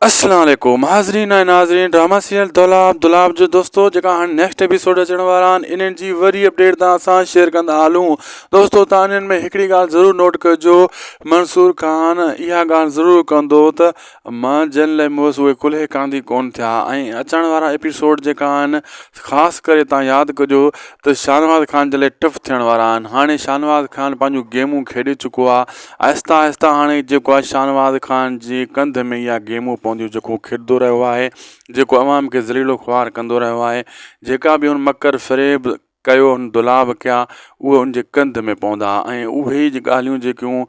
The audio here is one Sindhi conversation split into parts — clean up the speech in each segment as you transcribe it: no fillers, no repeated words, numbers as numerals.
السلام عليڪم حاضرين ۽ ناظرين ڊراما سيريل دولاب دولاب جو دوستو جيڪا هاڻي نيڪسٽ ايپيسوڊ اچڻ وارا آهن انهن جي وري اپڊيٽ تان اسان شيئر ڪندا هلون دوستو تان انهن ۾ هڪڙي ڳالهه ضرور نوٽ ڪجو منصور خان اها ڳالهه ضرور ڪندو ته مان جن لاء موس اهي ڪلهي ڪانڌي ڪون ٿيا ۽ اچڻ وارا ايپيسوڊ جيڪا آهن خاص ڪري تان ياد ڪجو ته شاهنواز خان جي لاء ٽف ٿيڻ وارا آهن هاڻي شاهنواز خان پنهنجون گيمون کيڏي چڪو آهي آهستي آهستي هاڻي جيڪو آهي شاهنواز خان جي ڪنڌ ۾ اها گيمون پونديون جيڪو هو کيڏندو رهيو آهي جيڪو عوام کي ذليل و خوار ڪندو رهيو آهي جيڪا به هن مڪر فريب ڪيو هن دولاب ڪيا اهي ان جي ڪنڌ ۾ پوندا ۽ اهي ئي ڳالهيون جيڪيون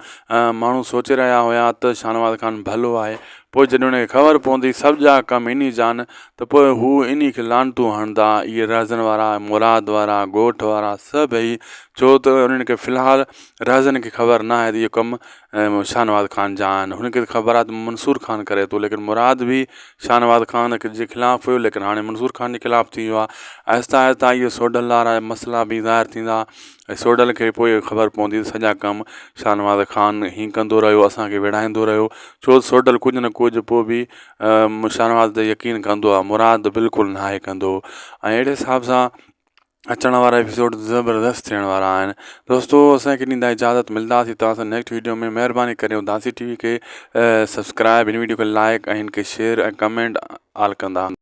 ماڻهو سوچي رهيا هيا ته شاهنواز خان ڀلو آهي پوء جڏهن ان کي خبر پوندي سڀ جا ڪم انهي جا آهن ته پوء هو انهي کي لعنتون هڻندا اهي رهزن وارا مراد وارا ڳوٺ وارا سڀئي ڇو ته انهن کي في الحال رهزن کي خبر نه آهي ته اهو ڪم شاهنواز خان جا آهن هن کي ته خبر آهي ته منصور خان ڪري ٿو ليڪن مراد به شاهنواز خان جي خلاف هيو ليڪن هاڻي منصور خان جي خلاف ٿي ويو آهي آهستي آهستي اهي سوڍل وارا مسئلا به ظاهر ٿيندا ۽ سوڍل کي پوء خبر پوندي ته سڄا ڪم شاهنواز خان هي ڪندو رهيو اسان کي وڙهائيندو رهيو ڇو ته سوڍل ڪجهه نه ڪجهه پوء به شاهنواز تي يقين ڪندو آهي مراد بلڪل ناهي ڪندو ۽ اهڙي حساب سان اچڻ وارا ايپيسوڊ زبردست ٿيڻ وارا آهن دوستو اسان کي ڏيندا اجازت ملداسي توهان سان نيڪسٽ ويڊيو ۾ مهرباني ڪري اداسي ٽي وي کي سبسڪرائب هن ويڊيو کي لائڪ ۽ هن کي شيئر ۽ ڪمينٽ آل ڪندا.